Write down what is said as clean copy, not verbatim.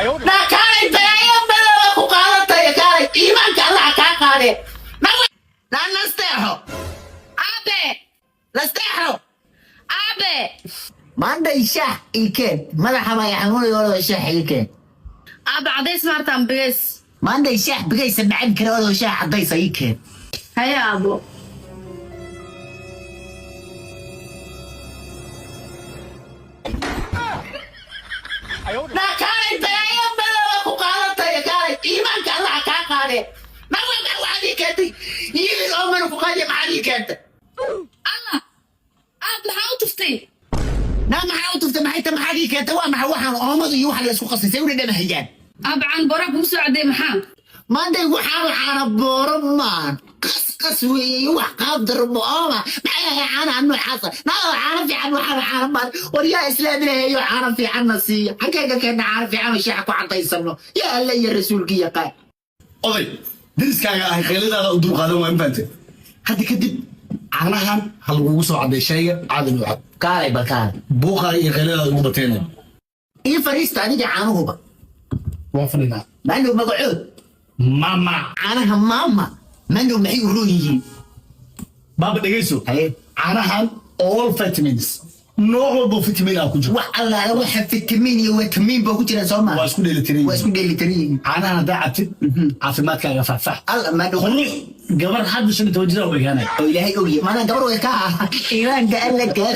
Naa kaalay, balaayo madooba ku qaadataya. Kaalay, iimaanka Allaha kaa qaade. Naa nasteexo. Aabe. Nasteexo. Aabe. Maanta shaah ii keen, madaxa baa i xanuunaya, ordo shaah ii keen. Aabe, cadays maartaan bigays? Maanta shaah bigaysa macabi kara, ordo shaah cadaysa ii keen. Haye, aabo. Naa kaalay, balaayo madooba ku qaadataya. Kaalay, iimaanka Allaha kaa qaade. Naa waxaad ii keentay yimid oo mana ku qaadiya, maxaad ii keentay? Allah, aab, maxaa u tuftay? Naa maxaa u tuftay? Maxay ta? Maxaad ii keentay? Waa maxay waxaan oomadu iyo waxa la isku qasay? Say u dhadhamahayaan. Aabe, caan bora kugu soo cadday, maxaa? Maantay waxaan caana booro maan, qas qas weeye iyo wax qaab darmo ooma. Maxay ahay caanaha noocaasa? Naa caano fiican waxaan caano maan. War yaa islaaminahayo, caano fiicanna siiya. Xaggee ka keenna caano fiican oo shaaxa ku cadaysano? Yaa Alle iyo rasuulkii yaqaan. Oday deriskaaga ahay, qayladaada u dulqaadan waa infante. Hadda kadib caanahan ha lagugu soo cadday shayga caadi loo cab. Kaalay bal, kaalay. Buuqaaga iyo qayladaada ugu bateenay. Ii fariista adiga caanuhuba. Waa fadhinaa. Maandhow magacood? Mama. Caanaha maama maandhow maxay u roon yihiin? Baaba, dhegeyso. Haye. Caanahan all vitamins, nooc walbo vitamin ah ku jiro. Wax allaala waxa fitamiin iyo watamiin ba ku jira, soo maa? Waa isku dheelitiran. Waa isku dheelitiran yihiin. Caanahan haddaa cabtid, caafimaadkaaga faahfaah. Alla, maandhow. Qurux gabar hadda 15 jira u egaanay. Oo Ilaahay ogyahay maanaa gabar way ka ah iimaanka Alla kaa.